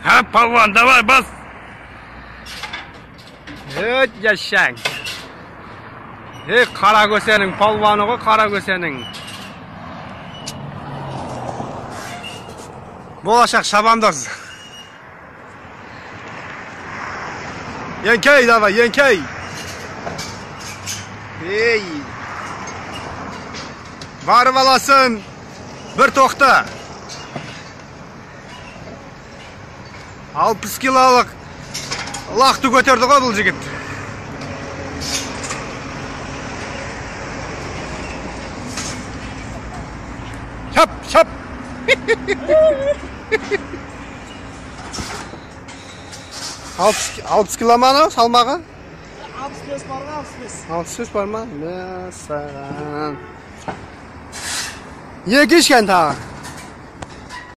Ха, палуан, давай, бас. Өт, жашаң. Ей, қара көсенің палуаны ғой, қара көсенің. Болашақ шабандоз. Еңкей, давай, еңкей. Ей. Барып аласың, бір тоқта. 60 килолық лақты көтерді ғой бұл жігіт. Шап, шап. 60 кило ма анау салмағы? 65 бар ма? 65. 65 бар ма? Мәссаған. Екі ішкен тағы.